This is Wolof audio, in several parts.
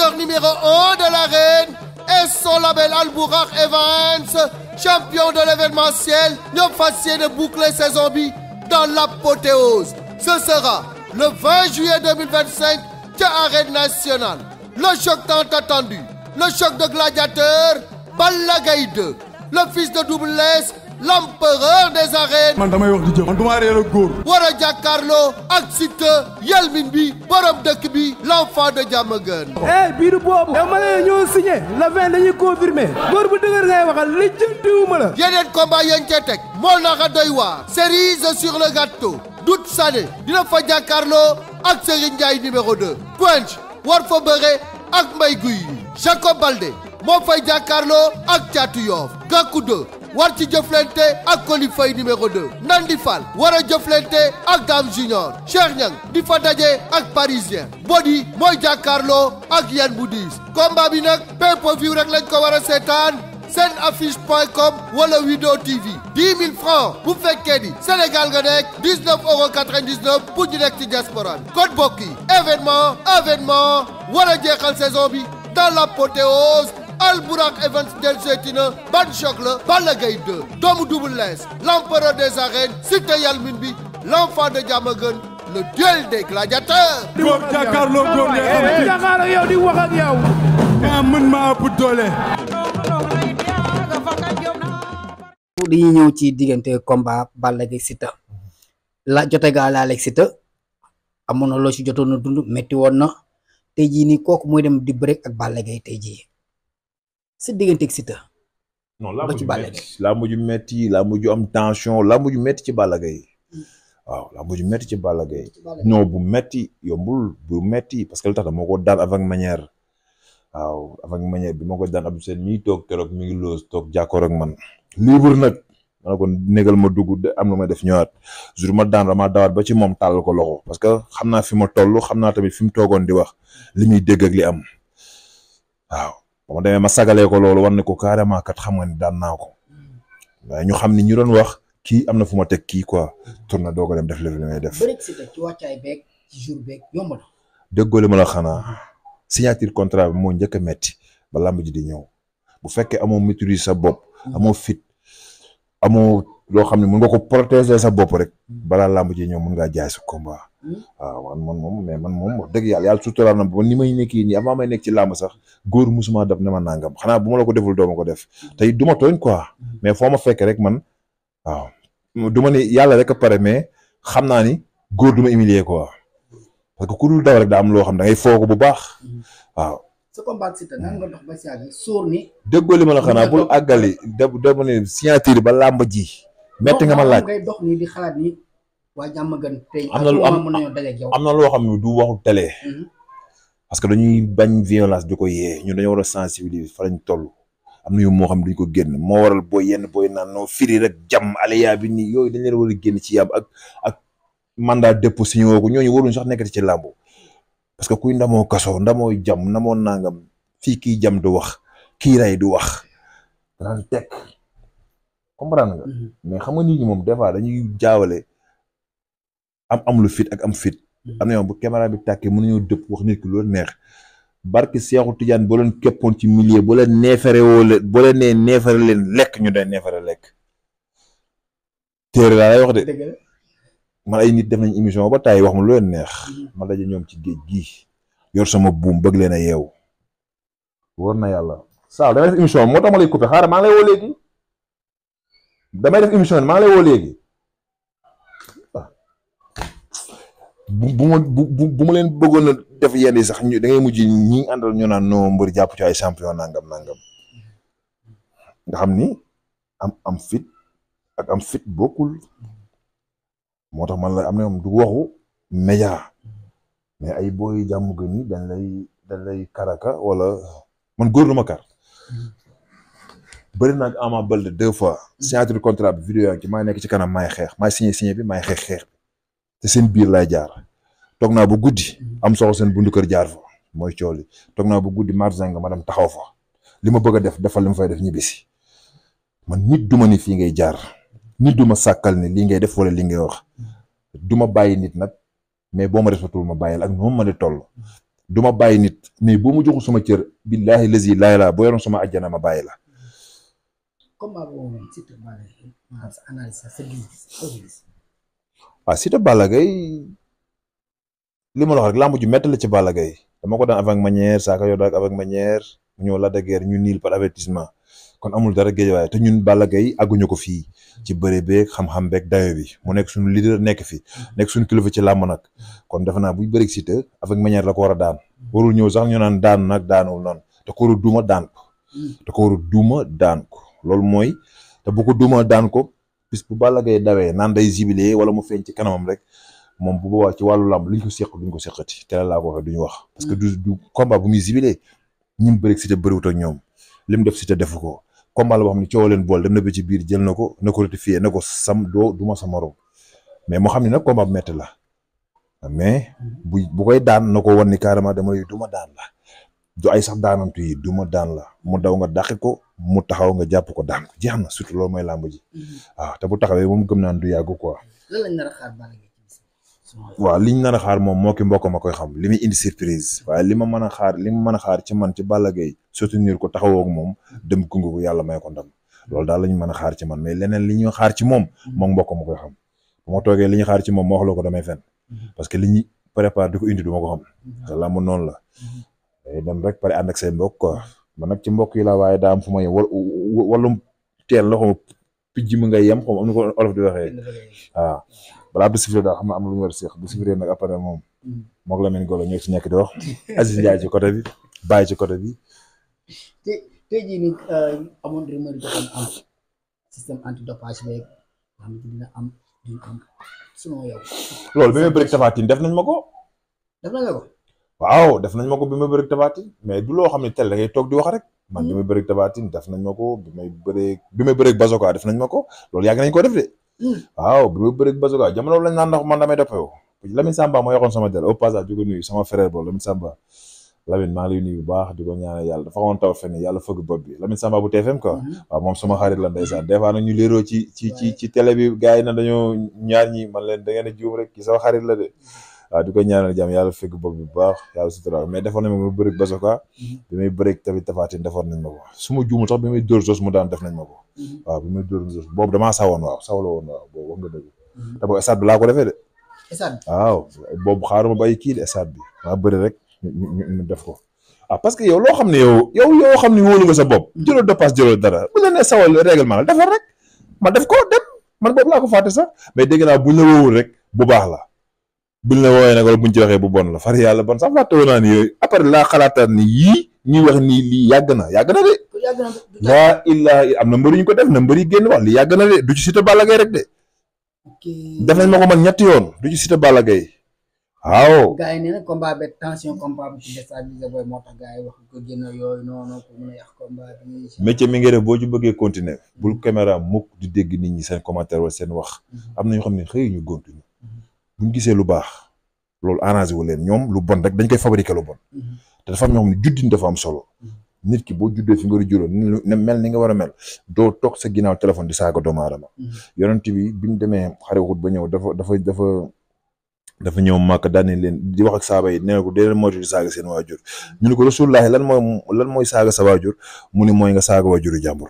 boxeur numéro 1 de l'arène et son label Albourakh Events, champion de l'événementiel, ñoo fas yéene boucler saison bi dans l'apothéose. Ce sera le 20 juillet 2025 ca Arène Nationale. Le choc tant attendu, le choc de gladiateurs, Balla Gaye 2, le fils de Double Less, l'empereur des arènes. man damay wax di jëf man duma réer ak góor. war a jàkkaarloo ak Siteu Yelmin bi borom dëkk bi l'enfant de Diamaguène. biiru boobu. yow ma ne ñoo signé le 20 dañuy confirmé. góor bu dëgër ngay waxal li jëntiwuma la. yeneen combat yéen cee teg moo naka doy waar. cerise sur le gâteau. Doudou Sané dina fa jàkkaarloo ak Serigne Ndiaye numéro 2. Punch war fa bëre ak Mbaye Guy. Jacob Baldé moo fay jàkkaarloo ak Thiatou Yoff. Gakou 2 war ci jëflante ak Coly Faye numéro 2. Nandi Fall war a jëflante ak Dame Junior. Cheikh Niang di fa daje ak Parisien. Body mooy jàkkaarloo ak Yann Boudis. combat bi nag pay-per-view rek lañ ko war a seetaan seen affiche.com wala Wido TV 10 000 francs bu fekkee ni Sénégal nga nekk 19,99 € pour ñu nekk ci diaspora bi. kon bokk yi événement war a jeexal saison bi dans l'apothéose. Albourakh Events del seetina ban choc la Balla Gaye 2 doomu Double Less l'empereur des arènes Siteu Yelmin bi l'enfant de Diamaguène le duel des gladiateurs. góor jàkkaarloo góor ngay xam. jàkkaarloo yow di wax ak yow. maa mën maa ëpp doole. dañuy ñëw ci diggante combat Balla Gaye Siteu la jote gaa laal ak Siteu amoon na loo ci jotoon na dund metti woon na tey jii nii kooku mooy dem di bëre ak Balla Gaye tey jii si diggante ak Siteu. non laa mujj metti laa mujj am tension laa mujj metti ci Balla Gaye waaw laa mujj metti ci Balla Gaye non bu metti yombul bu metti parce que lu tax dama ko daan avec manière waaw avec manière bi ma ko daan Abdou Sène mii toog keroog mi ngi loos toog jàkkoor ak man libre nag ma ne ko négal ma dugg am lu ma def ñëwaat jour ma daan dama dawaat ba ci moom tàllal ko loxo parce que xam naa fi ma toll xam naa tamit fi mu toogoon di wax li muy dégg ak li am waaw ba ma demee ma sagalee ko loolu wan ne ko carrément kat xam nga ni daan naa ko waaye ñu xam ni ñu doon wax kii am na fu ma teg kii quoi tourné doog a dem def li may def. bëri Siteu ci wàccaay beeg ci jour beeg yomb na. déggoo ma la xanaa signature contrat bi moo njëkk a metti ba làmb ji di ñëw bu fekkee amoo maîtrise sa bopp amoo fit amoo loo xam ne mën nga ko protéger sa bopp rek balaa làmb ji ñëw mën ngaa jaay sa combat waaw man moom wax dëgg yàlla suturaal na ba ni may nekk nii avant may nekk ci làmb sax góor musuma def ne ma nangam xanaa bu ma la ko deful doo ma ko def tey du ma tooñ quoi mais foo ma fekk rek man waaw du ma ni yàlla rek a pare mais xam naa ni góor du ma humilier quoi parce que ku dul daw rek daa am loo xam da ngay foog bu baax waaw. sa combat Siteu nan nga dox ba si àgg sóor ni. déggoo li ma la xanaa bul àggali dama ne signature ba làmb ji. metti nga ma laaj ngay dox nii di xalaat ni waa Diamaguène tey am na loo xam ne du waxu télé. parce que dañuy bañ violence di ko yee ñun dañoo war a sensibiliser fa lañ toll. am na yu moo xam duñ ko génn moo waral booy naan noo firi rek jàmm aliya bi nii yooyu dañ leen war a génn ci yàbb ak mandat dépôt signé woo ko ñooñu waruñ sax nekkati ci làmb parce que kuy ndamoo kaso ndamoo jàmm ndamoo nangam fii kii jàmm du wax kii ray du wax daan teg comprendre nga mais xam nga nit ñi moom des fois dañuy jaawale am lu fit ak am fit am na yoon bu caméra bi tàkkee mën nañoo dëpp wax nit ki loolu neex barke Seexu Tijaan boo leen képpoon ci milieu boo leen neefere woo leen boo leen nee neefere leen lekk ñu day neefere lekk téere laa lay wax de man ay nit def nañ émission ba tàyyi wax ma lu leen neex ma daje ñoom ci géej gi yor sama buum bëgg leen a yeew war na yàlla Saal damay def émission moo tax ma lay coupé xaaral maa ngi lay woo léegi damay def émission maa ngi lay woo léegi bu ma leen bëggoon a def yenn yi sax ñu da ngay mujj ñi àndal ñu naan noo mbër jàpp ci ay champion nangam nga xam ni am fit ak am fit bokkul moo tax man la am na moom du waxu média mais ay booy jàmm gën ni dañ lay karaka wala man góor na ma kar bëri na ak Ama Baldé 2 fois signature contrat bi vidéo yaa ngi ci maa nekk ci kanam maay xeex maay signé bi maay xeex bi te seen biir lay jaar toog naa bu guddi am soxla seen bundu kër jaar fa mooy cooli toog naa bu guddi marzanga ma dem taxaw fa li ma bëgg a def defal li ma fay def ñibbisi man nit duma ni fii ngay jaar nit duma sàkkal ni lii ngay def wala li ngay wax duma bàyyi nit nag mais boo ma respectul ma bàyyil ak moom ma di toll du ma bàyyi nit mais boo ma joxul sama cër billahi lazi laa ilaaha boo yoroon sama àjjana ma bàyyi la. combat boobu moom Siteu Balla Gaye sa analyse sa gis. waaw Siteu Balla Gaye li ma la wax rek lamb ju métti la ci Balla Gaye dama ko daan avec manière saaka yow daal avec manière mu ñëw la de guerre ñu niil par avertissement kon amul dara géej waaye te ñun Balla Gaye àgguñu ko fii ci bëre beeg xam-xam beeg dayo bi mu nekk suñu leader nekk fi nekk suñu kilifa ci làmb nag kon defe naa buy bëreeg Siteu avec manière la ko war a daan warul ñëw sax ñu naan daan nag daanul noonu te ko war a duuma daan ko te ko war a duuma daan ko loolu mooy te bu ko duuma daan ko bis bu Balla Gaye dawee naan day zibilé wala mu feeñ ci kanamam rek moom bu boobaa ci wàllu làmb liñ ko seq duñ ko seqati te laa ko waxee duñu wax parce que du combat bu muy zibilé ñim bëreeg Siteu bëriwut ak ñoom lim def Siteu defu ko combat la boo xam ne coow leen bool dem na ba ci biir jël na ko rectifié na ko du ma sa morom mais moo xam ne nag combat bu métti la mais bu koy daan na ko wan ni carrément dama lay du ma daan la du ay sax daanantu yi du ma daan la mu daw nga dàqi ko mu taxaw nga jàpp ko daan ko jeex na surtout loolu mooy làmb ji waaw te bu taxawee moom gëm naan du yàgg quoi. lan lañ nar a xaar Balla Gaye. waaw liñ nar a xaar moom moo ki mbokk ma koy xam li muy indi surprise waaye li ma mën a xaar ci man ci Balla Gaye soutenir ko taxawoo ak moom dem gunge ko yàlla may ko ndam loolu daal lañ mën a xaar ci man mais leneen li ñu xaar ci moom mbokk ma koy xam bu ma toogee li ñu xaar ci moom ma wax la ko damay fen parce que li ñu prépare di ko indi du ma ko xam te làmb noonu la day dem rek pare ànd ak say mbokk quoi man nag ci mbokk yi la waaye daa am fu ma yem wàllum teel la xaw pijj mi ngay yem xaw am na ko olof di waxee waaw balaa bu siflee daal xam na am lu ñu war a seex bu siflee nag après moom moog la mel golo ñoo ci nekk di wax Aziz Ndiaye ci côté bi Baye ci côté bi. tey jii nii amoon rumeur jotoon am système antidopage beeg xam nga dina am sinon yow. loolu bi may bëri Tapha Tine def nañ ma ko. def nañ la ko. waaw def nañ ma ko bi may bëri Tapha Tine mais du loo xam ne tel da ngay toog di wax rek. man bi may bëri Tapha Tine def nañ ma ko bi may bëri Bazoka def nañ ma ko loolu yàgg nañ ko def de. waaw bi may bëri Bazoka jamono lañ naan ndax man damay doppeewu Lamine Samba moo yokkoon sama del au passage di ko nuyu sama frère boobu Lamine Samba Lamine maa ngi lay nuyu bu baax di ko ñaanal yàlla dafa xawoon taw fenn yàlla fëgg bopp bi Lamine Samba bu TFM quoi waaw moom sama xarit la ndeysaan des fois nag ñu léeroo ci télé bi gars yi na dañoo ñaar ñi man leen da ngeen a juum rek ki sama xarit la de waaw di ko ñaanal jàmm yàlla fëgg bopp bi bu baax yàlla sutura mais defoon nañ ma bëri Bazoka bi may bëri tamit Tapha Tine defoon nañ ma ko su ma juumul sax bi may dóor jos mu daan def nañ ma ko waaw bi may dóor jos boobu damaa sawoon waaw sawla woon waaw boobu wax nga dëgg te boobu stade bi laa ko defee de waaw boobu xaaruma bay kii de stade bi maa bëri rek ñu def ko parce que yow loo xam ne yow xam ne wóolu nga sa bopp jëloo dépasse jëloo dara bu la nee sawal règlement la defar rek ma def ko dem man boobu laa ko fàtte sax mais dégg naa buñ la woowul rek bu baax la buñ la woowee nag wala buñ ci waxee bu bon la far yàlla bon sax fàtte woon naa ni yooyu après laa xalaataat ni yii ñuy wax nii lii yàgg na de laa illaa am na mbëri ñu ko def na mbëri génn wax lii yàgg na de du ci Siteu Balla Gaye rek de def nañ ma ko man ñetti yoon du ci Siteu Balla Gaye waaw. gars yi nee na combat bi tension combat bi ci déstabiliser booy moo tax gars yi wax ko génn yooyu noonu pour mën a yàq combat bi. métier mi ngi def boo ci bëggee continuer bul caméra mukk di dégg nit ñi seen commentaire wala seen wax am na ñoo xam ne xëy ñu gontuñu buñ gisee lu baax loolu arrangé wu leen ñoom lu bon rek dañ koy fabriquer lu bon te dafa am ñoo xam ne juddin dafa am solo nit ki boo juddee fi nga war a juróom ne mel ni nga war a mel doo toog sa ginnaaw téléphone di saaga doomu aadama yonent bi bi ñu demee xare Uhud ba ñëw dafa ñëw màkk daane leen di wax ak saaba yi nee ko dee leen moytu di saaga seen waajur ñu ne ko rasulullahi lan mooy saaga sa waajur mu ni mooy nga saaga waajuru jàmbur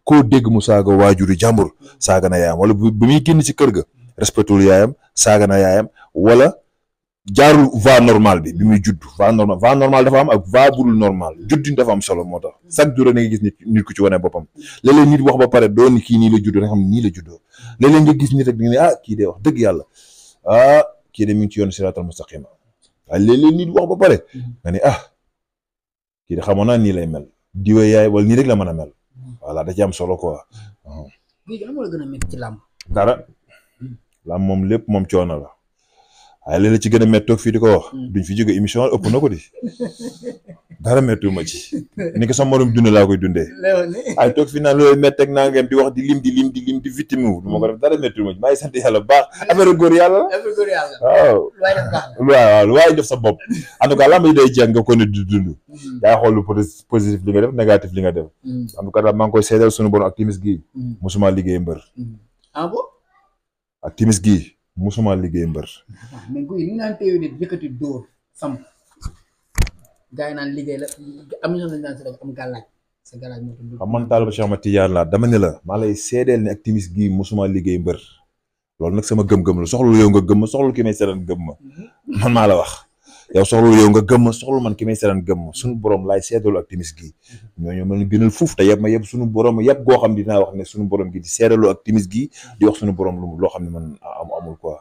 koo dégg mu saaga waajuru jàmbur saaga na yaayam wala bi muy génn ci kër ga respectul yaayam saaga na yaayam wala jaarul va normal bi muy judd va normal dafa am ak va budul normal juddin dafa am solo moo tax chaque jour nga gis nit ku ci wane boppam léeg-léeg nit wax ba pare doon ni kii nii la juddoo nga xam ne nii la juddoo léeg-léeg nga gis nit rek di nga ne kii de wax dëgg yàlla kii de mi ngi ci yoon siraatal mustaqima waaye léeg-léeg nit wax ba pare nga ne kii de xamoon naa nii lay mel diwe yaay wala nii rek la mën a mel voilà da ci am solo quoi. léegi lan moo la gën a métti ci làmb. dara làmb moom lépp moom coono la waaye léeg-léeg ci gën a métti toog fii di ko wax duñ fi jóge émission ëpp na ko di dara méttiwuma ci ni ko sama morom dund laa koy dundee ay toog fii naan loolu métti ak naa ngeen di wax di lim di victime wu du ma ko def dara méttiwuma ci maa ngi sant yàlla bu baax affaire góor yàlla waaw waaw lu waay def sa bopp en tout cas làmb yi day jeex nga ko ne di dund yaa xool lu positif li nga def négatif li nga def en tout cas daal maa ngi koy seedal suñu borom ak timis gii musuma liggéey mbër ak timis gii musuma liggéey mbër mais guy ni naan téew de yëkkati dóor sam gars yi naan liggéey la am na ñoo xam ne am gàllaaj sa gàllaaj moo tudd. xam man taaliba Cheikh Ahmed Tidiane laa dama ne la maa lay seedeel ne ak timis gii mosuma liggéey mbër loolu nag sama gëm-gëm la soxlul yow nga gëm ma soxlul ki may seetaan gëm ma man maa la wax yow soxlul yow nga gëm ma soxlul man ki may seetaan gëm ma suñu borom laay seedalu ak timis gii ñooñu mel ni gënal fuuf te yeb ma yeb suñu borom yeb goo xam dinaa wax ne suñu borom gi di seedalu ak timis gii di wax suñu borom loo xam ne man amul quoi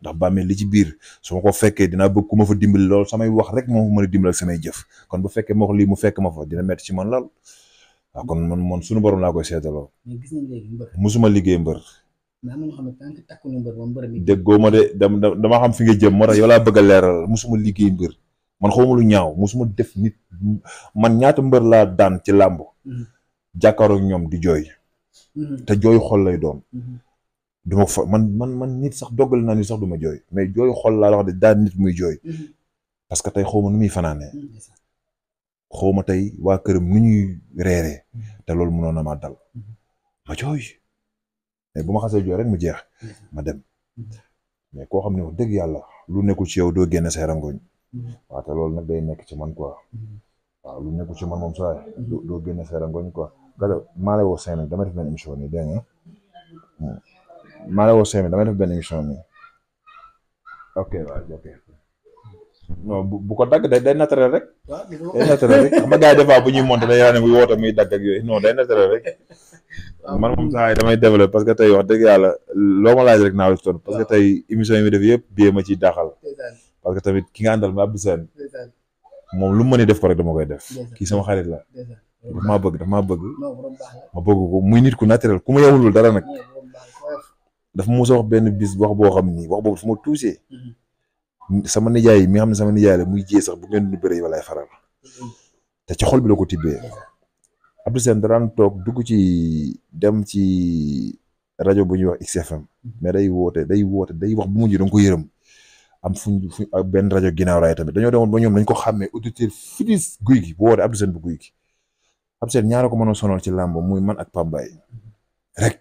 ndax bàmmeel li ci biir su ma ko fekkee dinaa bëgg ku ma fa dimbali loolu samay wax rek moo fa mën a dimbali ak samay jëf kon bu fekkee ma wax lii mu fekk ma fa dina metti ci man lool waaw kon man suñu borom laa koy seetaloo musuma liggéey mbër déggoo ma de dama xam fi nga jëm moo tax yow laa bëgg a leeral musuma liggéey mbër man xawma lu ñaaw musuma def nit man ñaata mbër laa daan ci làmb jàkkaarook ñoom di jooy te jooy xol lay doon duma fa man nit sax doggal naa ni sax duma jooy mais jooy xol laa la wax de daan nit muy jooy parce que tey xawma nu muy fanaanee xawma tey waa këram nu ñuy reeree te loolu mënoon na ma dal ma jooy mais bu ma xasee jooy rek mu jeex ma dem mais koo xam ne wax dëgg yàlla lu nekkul ci yow doo génne say rangoñ waaw te loolu nag day nekk ci man quoi waaw lu nekkul ci man moom saa doo génne say rangoñ quoi galo maa lay woo 5 minutes damay def benn émission nii dégg nga maa lay woo 5 minutes damay def benn émission nii ok waaw ok non bu ko dagg day naturel rek day naturel rek xam nga gars yi des fois bu ñuy monté day yaa ne muy woote muy dagg ak yooyu non day naturel rek man moom saa yi damay développé parce que tey wax dëgg yàlla loo ma laaj rek naa la ci tontu parce que tey émission yi mi def yëpp biyee ma ciy daaxal parce que tamit ki nga àndal ma Abdou Sène moom lu mu mën a def ko rek dama koy def kii sama xarit la daf maa bëgg ma bëgg ko muy nit ku naturel ku ma yowulul dara nag dafa mos a wax benn bis wax boo xam ni wax boobu dafa ma tuusee sama nijaay mi nga xam ne sama nijaay la muy jiyee sax bu ngeen nu bëree walaay faral te ci xol bi la ko tibbee Abdou Sène daan toog dugg ci dem ci rajo bu ñuy wax XFM mais day woote day wax bu mujj da nga ko yërëm am fuñ benn rajo ginnaaw raay tamit dañoo demoon ba ñoom dañ ko xàmmee auditeur fidis guy gi bu woote Abdou Sène bu guy gi Abdou Sène ñaara ko mën a sonal ci làmb muy man ak Pambaay rek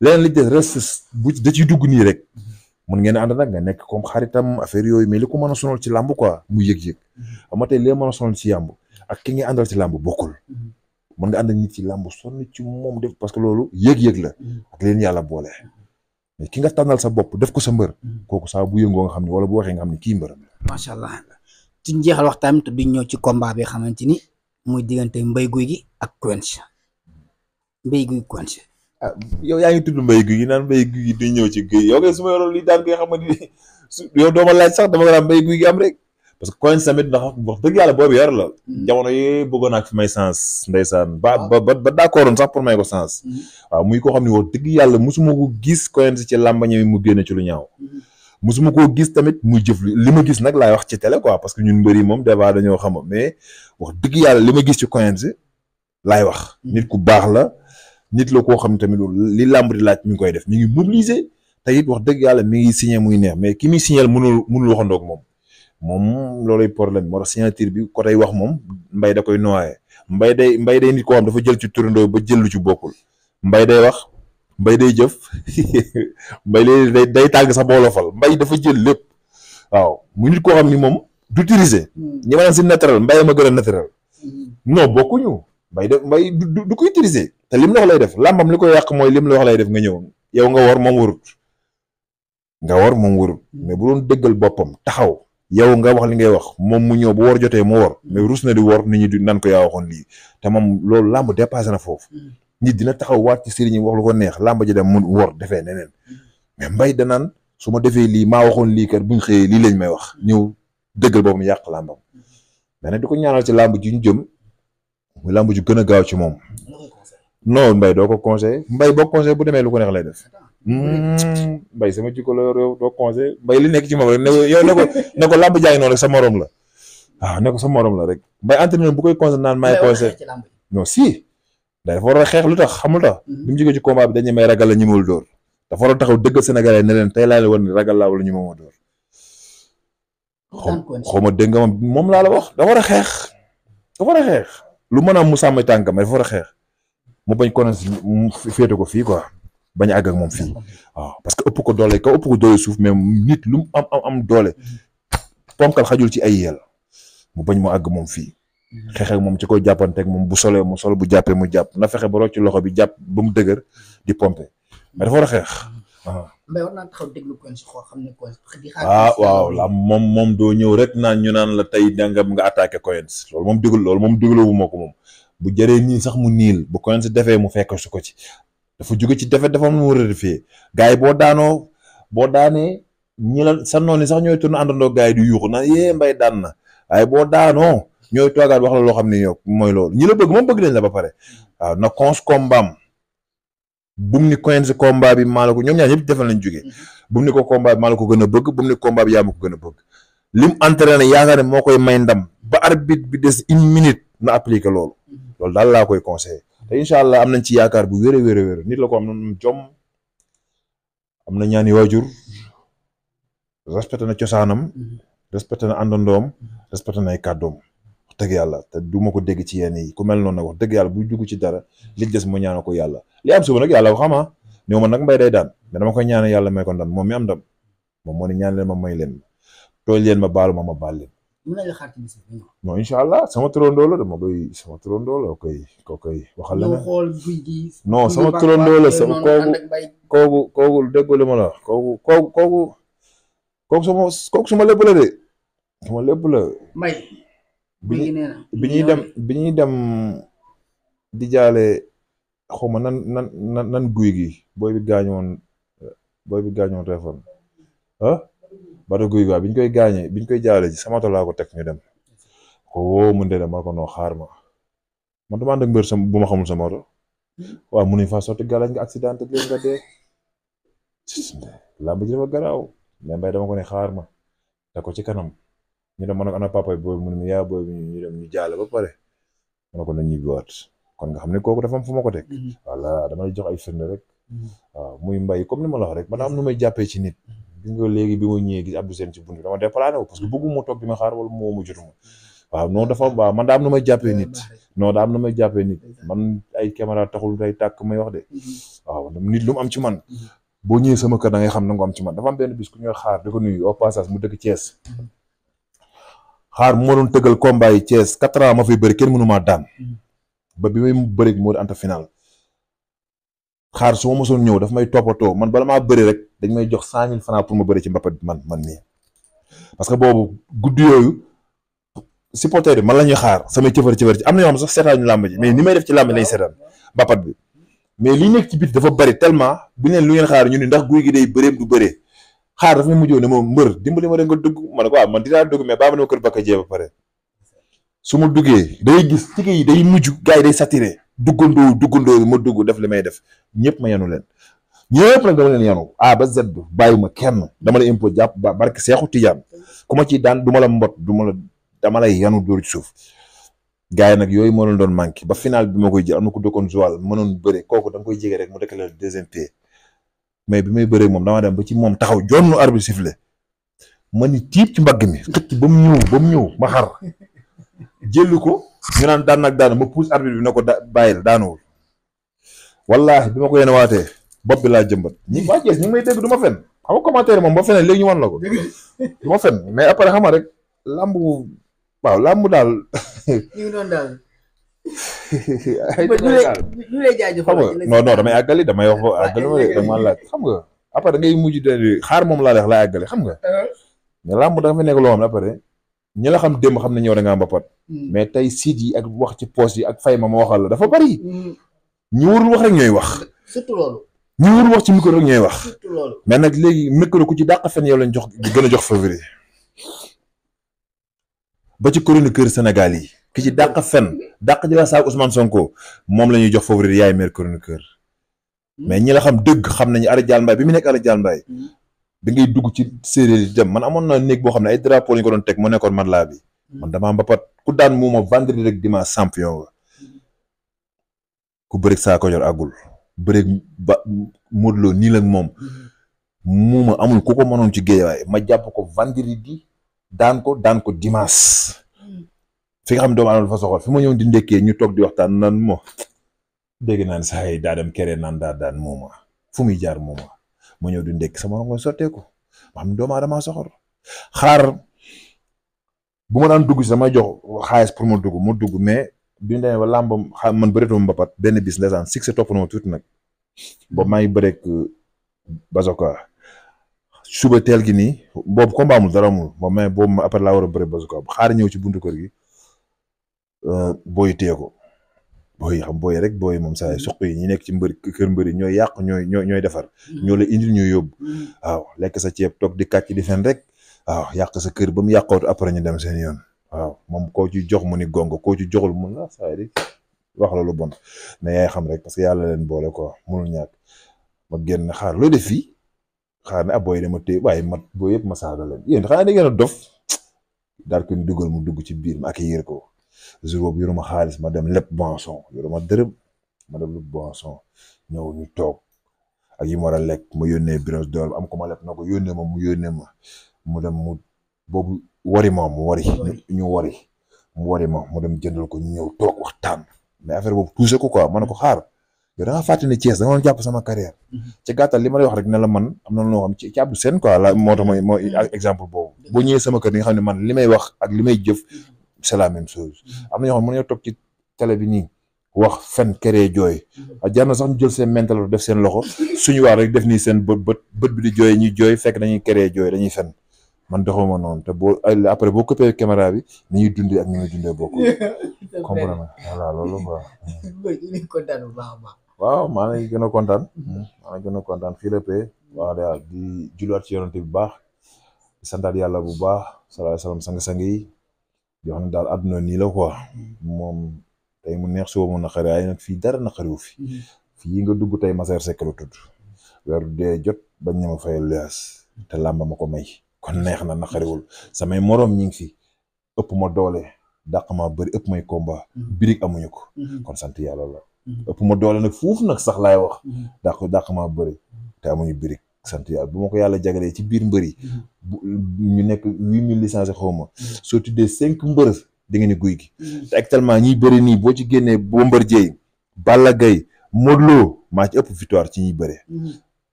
leneen li des reste bu da ciy dugg nii rek mun ngeen ànd nag nga nekk comme xaritam affaire yooyu mais li ko mën a sonal ci làmb quoi mu yëg-yëg ama tey li mën a sonal ci yàmb ak ki nga àndal ci làmb bokkul mën nga ànd ak nit ci làmb sonn ci moom def parce que loolu yëg-yëg la ak leen yàlla boole mais ki nga tànnal sa bopp def ko sa mbër kooku saa bu yëngoo nga xam ne wala bu waxee nga xam ne kii mbërëm macha allah ci njeexal waxtaan te duñ ñëw ci combat bi xamante ni muy diggante Mbaye Gouy Gui ak Quench Mbaye Gouy Quench yow yaa ngi tudd Mbaye Gouy Gui naan Mbaye Gouy Gui di ñëw ci Gouy yow kay su ma yoroon li daan koy xam ne yow doo ma laaj sax dama nga naan Mbaye Gouy Gui am rek parce que Quench tamit ndax wax dëgg yàlla boobu yar la jamono yi bëggoon naa fi may sens ndeysaan ba d'accordoon sax pour may ko sens waaw muy koo xam ne wax dëgg yàlla musuma ko gis Quench ci làmbañe mi mu génne ci lu ñaaw musuma koo gis tamit muy jëf li ma gis nag laay wax ci télé quoi parce que ñun mbëri moom débat dañoo xam mais wax dëgg yàlla li ma gis ci Quench laay wax nit ku baax la nit la koo xam ne tamit li làmb di laaj mi ngi koy def mi ngi mobiliser te it wax dëgg yàlla mi ngi signé muy neex mais ki muy signé mënul waxandoog moom loolay problème moo tax signature bi ko tey wax moom Mbaye da koy noyé Mbaye day nit koo xam dafa jël ci turandoo ba jël lu ci bokkul Mbaye day wax Mbaye day jëf Mbaye day tàgg sax boolofal Mbaye dafa jël lépp waaw mu nit koo xam ni moom du utiliser ñi ma naan si naturel Mbaye ma gën a naturel non bokkuñu Mbaye du ko utiliser te lim la wax lay def làmbam li koy yàq mooy lim la wax lay def nga ñëw yow nga war moom warut mais bu doon dëggal boppam taxaw yow nga wax li ngay wax moom mu ñëw bu war jotee mu war mais rus na di war nit ñi di nan ko yaa waxoon lii te moom loolu làmb dépassé na foofu nit dina taxaw waat ci sëriñ wax lu ko neex làmb ji dem mu war defee neneen mais Mbaye danaan su ma defee lii maa waxoon lii kat buñ xëyee lii lañ may wax ñëw dëggal boppam yàq làmbam mais nag di ko ñaanal ci làmb ji ñu jëm muy làmb ju gën a gaaw ci moom non Mbaye doo ko conseillé Mbaye boo conseillé bu demee lu ko neex lay def Mbaye sama jikko la yow doo conseillé Mbaye li nekk ci moom rek yow ne ko làmb jaay noonu rek sa morom la waaw ne ko sa morom la rek Mbaye entraîneur bu koy conseillé naan may conseillé non si dafa war a xeex lu tax xamul tax bi mu jógee ci combat bi dañu may ragal la ñu mawul dóor dafa war a taxaw dëggal Sénégalais ne leen tey laa leen war ni ragal laa wala ñu ma dóor xaw ma dégg nga moom laa la wax dafa war a xeex lu mën a am mu sàmm tànkam dafa war a xeex mu bañ ko mu féete ko fii quoi bañ a àgg ak moom fii waaw parce que ëpp ko doole suuf mais nit lu mu am doole ponkal xajul ci ay yel mu bañ mu àgg moom fii xeex ak moom ci koy jàppanteeg moom bu solee mu sol bu jàppee mu jàpp na fexe ba rocc loxo bi jàpp ba mu dëgër di pomper mais dafa war a xeex. Mbaye war naa taxaw déglu Quench xoo xam ne Quench di xaar waaw la moom doo ñëw rek naan ñu naan la tey dangam nga attaqué Quench loolu moom déglu wu ma ko moom bu jëree nii sax mu niil bu Quench defee mu fekk su ko ci dafa jóge ci defet dafa mu rectifier gars yi boo daanee ñi la sa noonu sax ñooy tourné àndandoo gars yi di yuuxu naan yee Mbaye daan na waaye boo daanoo ñooy toogaat wax la loo xam ne yow mooy loolu ñi la bëgg moom bëgg nañ la ba pare waaw na cons combat bum ni Quench combat bi maa la ko ñoom ñaar ñëpp defal nañ jógee bum ni ko combat bi maa la ko gën a bëgg bum ni combat bi yaa ma ko gën a bëgg lim entraîné yaakaar ne moo koy may ndam ba arbitre bi des 1 minute na appliqué loolu daal laa koy conseillé te incha allah am nañ ci yaakaar bu wér a wér nit la ko am na jom am na ñaani waajur respecté na cosaanam respecté na àndandoom respecté na ay kàddoom wax dëgg yàlla te du ma ko dégg ci yenn yi ku mel noonu nag wax dëgg yàlla bu dugg ci dara li des ma ñaana ko yàlla li am suba nag yàlla ko xama néew ma nag Mbaye day daan mais dama koy ñaana yàlla may ko ndam moom mi am ndam moom moo ne ñaan leen ma may leen tooñ leen ma baalu ma baal leen non incha allah sama turandoo la dama koy sama turandoo la koy waxal la non sama turandoo la sama kooku déggoo li ma la kooku suma lépp la de suma lépp la bi ñuy dem di jaale xawma nan guy gi booy bi gaañoon téléphone bata guy gi waaw biñ koy jaale ji sama tool laa ko teg ñu dem ko woo mu ndee ma ko noo xaar ma man dama ànd ak mbër bu ma xamul sama oto waaw mu nuñ faa sotti galañ nga accident te leen nga dee làmb ji dafa garaaw mais Mbaye dama ko ne xaar ma te ko ci kanam ñu dem ma ne ko ana papa booy mu ne yaa booy ñu dem ñu jaale ba pare ma ne ko na ñibbiwaat kon nga xam ne kooku dafa am fu ma ko teg voilà dama lay jox ay firnde rek waaw muy Mbaye comme ni ma la wax rek man am nu may jàppee ci nit gis nga léegi bi ma ñëwee gis Abdou Sène ci bunt bi dama déplané wu parce que bëggu ma toog di ma xaar wala moo ma jotuma waaw non dafa waaw man daa am nu may jàppee nit man ay caméra taxul day tàkk may wax de waaw nit lu mu am ci man boo ñëwee sama kër da ngay xam na nga am ci man dafa am benn bis ku ñuy xaar di ko nuyu au passage mu dëkk Thiès xaar moo doon tëggal combat yi Thiès 4 ans ma fay bëri kenn mënu maa daan ba bi may bëri moo di anta final xaar su ma mosoon ñëw daf may toppatoo man bala maa bëri rek dañ may jox 100 000 francs pour ma bëri ci mbapat man nii parce que boobu guddi yooyu supporter yi man la ñuy xaar samay cëfër ci am na ñoo xam sax seetaan ñu làmb ji mais ni may def ci làmb lañ seetaan mbapat bi mais li nekk ci biir dafa bëri tellement bu leen lu ngeen xaar ñu ni ndax guy gi day bëreem du bëree xaar dafa may mujjoo ne moom mbër dimbali ma rek nga dugg ma ne ko waaw man dinaa dugg mais baa ma ne ma kër bakka jee ba pare su ma duggee day gis tike yi day mujj gars yi day saturé duggandoo ma dugg def li may def ñëpp ma yanu leen ñëpp nag dama leen yanu A ba Z bàyyiwuma kenn dama la impôt jàpp ba barke Seexu Tijaan ku ma ciy daan du ma la mbot dama lay yanu dóor ci suuf gars yi nag yooyu moo leen doon manqué ba final bi ma koy jël am na ku dëkkoon Joal mënoon bëre kooku da nga koy jege rek mu dëkk la deuxième pied mais bi may bëree moom dama dem ba ci moom taxaw jonnu arbitre sifflé ma ni tiib ci mbagg mi xëcc ba mu ñëw ma xar jël ko ñu naan daan nag daan ma pousse arbitre bi ne ko bàyyil daanuwul wallaahi bi ma ko yéene waatee bopp bi laa jëmbat ñi waa Thiès ñu ngi may dégg du ma fen xam nga commentaire moom ba feneen léegi ñu wan la ko du ma fen mais après xam nga rek lamb daal ñu ngi doon daal. ñu lay jaajëfal non damay àggali damay wax ba àggali ma de dama laaj xam nga après da ngay mujj de xaar moom laa leex laa àggali xam nga mais lamb da nga fa nekk loo xam ne après ñi la xam démb xam ne ñëw da ngaa mbapat mais tey siit yi ak wax ci poste yi ak fay ma waxal la dafa bari ñu warul wax rek ñooy wax surtout loolu ñu warul wax ci micro rek ñooy wax surtout loolu mais nag léegi micro ku ci dàq fen yow lañ jox gën a jox favori ba ci chroniqueur Sénégal yi ki ci dàq fen dàq ji la saag Ousmane Sonko moom la ñuy jox favori yaay meilleur chroniqueur mais ñi la xam dëgg xam nañu Ara Dial Mbaye bi mu nekk Ara Dial Mbaye da ngay dugg ci séeréer yi dem man amoon na néeg boo xam ne ay drapeau lañu ko doon teg mu nekkoon man laa bi man damaa mbapat ku daan muuma vendredi rek dimanche champion nga ku bëreeg saa ko yor àggul bëreeg ba Modou Lo nii la moom muuma amul ku ko mënoon ci géejawaay ma jàpp ko vendredi daan ko dimanche fi nga xam ne doomu aadama dafa soxal fi ma ñëw di ndekkee ñu toog di waxtaan nan mo dégg naan saa yi daa dem kere naan daa daan muuma fu muy jaar muuma ma ñëw di ndekk sama rongoñ sotteeku ma xam doomu aadama soxor xaar bu ma daan dugg si damay jox xaalis pour ma dugg mais bi ñu demee ba làmbam man bëreetuma mbapat benn bis ndeysaan succès topp na ma tuuti nag boobu maa ngi bëreeg Bazoka suba teel gi nii boobu combat amul dara amul moom mais boobu après laa war a bëre Bazoka xaar ñëw ci buntu kër gi booy téye ko booy xam booy rek booy moom saa suq yi ñi nekk ci kër mbëri ñooy yàq ñooy defar ñoo la indil ñooy yóbbu waaw lekk sa ceeb toog di kàcc di fen rek waaw yàq sa kër ba mu yàqootu après ñu dem seen yoon waaw moom koo ci jox mu ni gongo koo ci joxul mun la saa di wax la lu bon mais yaay xam rek parce que yàlla leen boole quoi mënul ñàkk ma génn xaar looy def fii xaar ne booy dama téye waaye mat booy yëpp ma saaga leen yéen xanaa da ngeen a dof daal ko dugal mu dugg ci biir ma accueillir ko jour boobu yoruma xaalis ma dem lépp boisson yoruma dërëm ma dem lépp boisson ñëw ñu toog ak yi mu war a lekk ma yónnee Biros Dóor am ko ma lépp na ko yónnee ma mu dem mu boobu wari ma mu wari ma mu dem jëndal ko ñu ñëw toog waxtaan mais affaire boobu touché ko quoi ma ne ko xaar yow da nga fàtte ne Thiès da nga doon jàpp sama carrière ci gàttal li ma lay wax rek ne la man am na loo xam ci Abdou Sène quoi la moo tax mooy exemple boobu boo ñëwee sama kër di nga xam ne man li may wax ak li may jëf c'est la même chose am na ñoo xam ne mën nañoo toog ci télé bi nii wax fen këree jooy jar na sax ñu jël seen mental def seen loxo suñu waar rek def nii seen bët bi di jooy ñuy jooy fekk dañuy këree jooy dañuy fen man doxuma noonu te boo après boo coupé caméra bi ni ñuy dundee ak ni ñuy dundee bokkul comprendre voilà loolu quoi. waaw maa ngi gën a kontaan fii la paix wax dëgg di julliwaat ci yonent bu baax di santaat yàlla bu baax sallallahu alayhi wasallam sang-sang yi yoo xam ne daal àdduna nii la quoi moom tey mu neex suba mu naqari waaye nag fii dara naqariwu fii nga dugg tey Massar Seck la tudd weeru dee jot bañ ña ma fayal luyaas te làmba ma ko may kon neex na naqariwul samay moroom ñi ngi fi ëpp ma doole dàq ma bëri ëpp may combat birig amuñu ko kon sant yàlla la ëpp ma doole nag fuuf nag sax laay wax dàq ma bëri te amuñu birig sant yàlla bu ma ko yàlla jagalee ci biir mbëri ñu nekk 8000 licenciés xaw ma soo tuddee 5 mbër di nga ni guy gi te actuellement ñiy bëri nii boo ci génnee Bombardier Balla Gaye Modou Lo maa ci ëpp victoire ci ñiy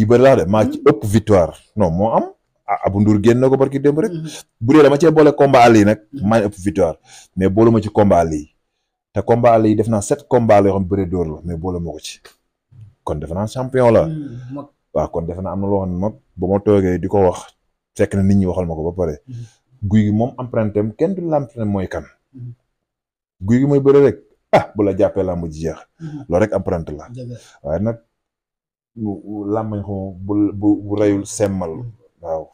bëre laa de maa ci ëpp victoire non moo am Abou Ndour génn na ko barki démb rek bu dee dama cee boole combat àll yi nag maa ngi ëpp victoire mais boole ma ci combat àll yi te combat àll yi def naa 7 combat la yoo xam bëre dóor la mais boole ma ko ci kon defe naa champion la waaw kon defe naa am na loo xam ne mag ba ma toogee di ko wax fekk na nit ñi waxal ma ko ba pare guy gi moom empreinte am kenn du l'empreinte mooy kan guy gi mooy bëre rek bu la jàppee làmb ji jeex loolu rek empreinte la waaye nag làmbañ xaw bu reyul semmal waaw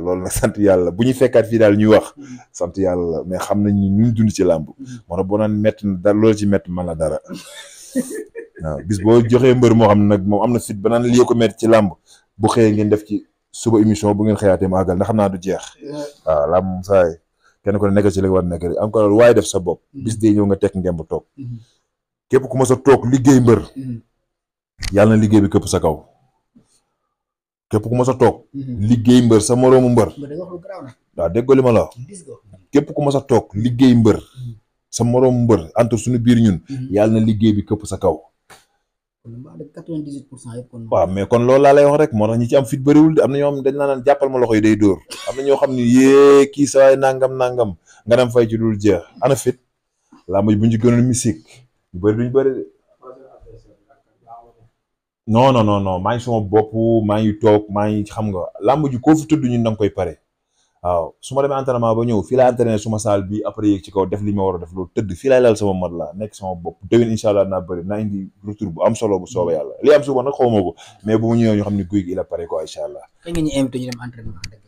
loolu nag sant yàlla bu ñu fekkaat fii daal ñuy wax sant yàlla mais xam nañ ni ñu dund ci làmb moo tax boo naan métti na dara loolu ci métti man la dara waaw bis boo joxee mbër moo xam ne nag moom am na fit ba naan lii ko métti ci làmb bu xëyee ngeen def ci suba émission bu ngeen xëyaatee mu àggal ndax xam naa du jeex waaw làmb moom saay kenn ko ne nekk ci li nga war nekk rek encore waaye def sa bopp bis day ñëw nga tekk ngeen ba toog képp ku ma sa toog liggéey mbër yàlla na liggéey bi këpp sa kaw képp ku ma sa toog liggéey mbër sa moroomu mbër waaw déggoo li ma la képp ku ma sa toog liggéey mbër sa moroomu mbër entre suñu biir ñun yàlla na liggéey bi këpp sa kaw waaw mais kon loolu laa lay wax rek moo tax ñi ci am fit bëriwul am na ñoo xam ne dañ naan jàppal ma loxo yi day dóor am na ñoo xam ne yée kii sawaay nangam nga dem fay ci dul jeex ana fit laa maj bu ñu gënoon musique ñu bëri duñ bëri de non maa ngi sama bopp maa ngi toog maa ngi xam nga làmb ji koo fi tudd ñun da nga koy pare waaw su ma demee entraînement ba ñëw fii laay entraîné suma salle bi après yéeg ci kaw def li ma war a def loolu tëdd fii laay lal sama mat la nekk sama bopp déwén incha allah naa bëri naa indi retour bu am solo bu soobee yàlla li am suba nag xaw ma ko mais bu mu ñëwee ñu xam ne guy gi il a pare quoi incha allah. kañ nga ñu invité ñu dem entraînement rek.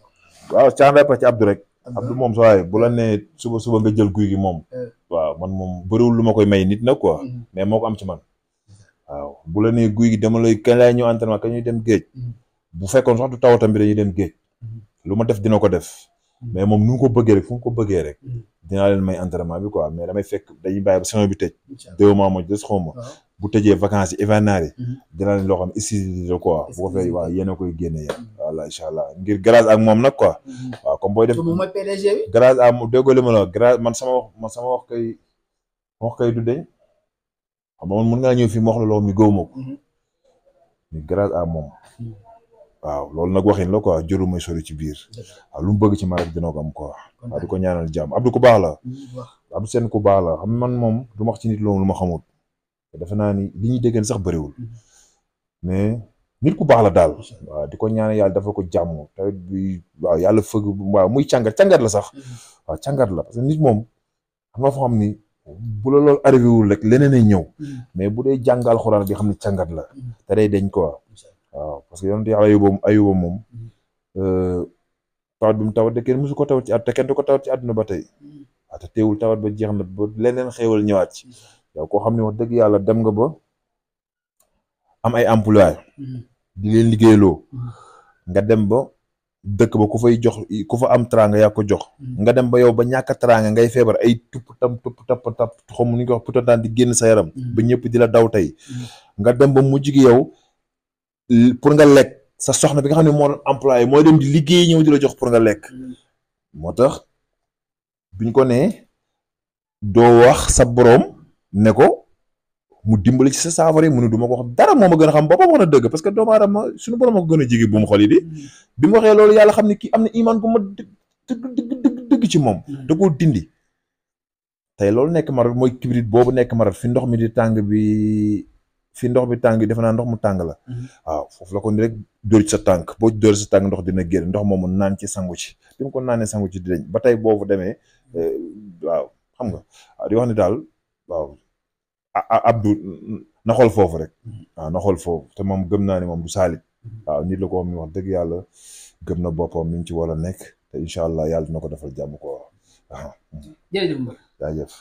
waaw caa pa ci Abdou rek. Abdou moom sa waaye bu la nee suba nga jël guy gi moom. waaw man moom bëriwul lu ma koy may nit nag quoi. mais moo ko am ci man. waaw bu la nee guy gi dama lay kañ laay ñëw entraînement kañ ñuy dem géej. bu fekkoon sax du tawatam bi dañuy dem géej. lu ma def dina ko def. mais moom nu mu ko bëggee rek fu mu ko bëggee rek. dinaa leen may entraînement bi quoi mais damay fekk dañuy bàyyi ba saison bi tëj. 2 mois moo des xaw ma. bu tëjee vacances yi hivernales yi. dinaa leen loo xam ne quoi bu ko fay waaw yéen a koy génne yéen. voilà incha allah ngir grâce ak moom nag quoi. waaw comme booy def moom mooy PDG bi. grâce à déggoo li ma la grâce man sama wax kay du deñ xam nga man mën ngaa ñëw fii ma wax la loo xam ni gëw ma ko. mais grâce à moom. waaw loolu nag waxin la quoi jëru may sori ci biir waaw lu mu bëgg ci ma rek dina ko am quoi waaw di ko ñaanal jàmm Abdou ku baax la Abdou Sène ku baax la xam man moom du ma wax ci nit loolu lu ma xamul defe naa ni li ñuy déggeen sax bëriwul mais nit ku baax la daal waaw di ko ñaanal yàlla dafa ko jàmm tamit bi waaw yàlla fëgg waaw muy càngat la sax waaw càngat la parce que nit moom xam nga foo xam ni bu la loolu arrivé wul rek leneen ay ñëw mais bu dee jàng alxuraan bi xam ni càngat la te day deñ quoi waaw parce que yonent yàlla ayuba moom tawat bi mu tawat de kenn musu ko tawat ci at te kenn du ko tawat ci àdduna ba tey waaw te teewul tawat ba jeex na ba leneen xéewal ñëwaat ci yow koo xam ne wax dëgg yàlla dem nga ba am ay employé di leen liggéeyloo nga dem ba dëkk ba ku fa am teraanga yaa ko jox nga dem ba yow ba ñàkk teraanga ngay feebar ay tupp tap xam ni nga wax putantaan di génn sa yaram ba ñëpp di la daw tey nga dem ba mujj gi yow pour nga lekk sa soxna bi nga xam ne moo doon employé mooy dem di liggéey ñëw di la jox pour nga lekk moo tax biñ ko nee doo wax sa boroom ne ko mu dimbali ci sa saafara yi mu ne du ma ko wax dara moo ma gën a xam boppam wax na dëgg parce que doomu aadama suñu borom a ko gën a jege bu mu xol yi di bi mu waxee loolu yàlla xam ne kii am na iman gu ma dëgg ci moom da koo dindi tey loolu nekk marat mooy kibrit boobu nekk marat fi ndox mi di tàng bi fi ndox bi tàng defe naa ndox mu tàng la waaw foofu la ko ni rek dóor ci sa tànk boo dóor ci sa tànk ndox dina génn ndox moomu naan ci sangu ci bi mu ko naanee sangu ci dinañ ba tey boobu demee waaw xam nga waaw di wax ni daal waaw Abdou na xool foofu rek waaw na xool foofu te moom gëm naa ni moom du saalit waaw nit la ko xam ni wax dëgg yàlla gëm na boppam mi ngi ci war a nekk te incha allah yàlla dina ko defal jàmm ko waaw jërëjëf mbër jaajëf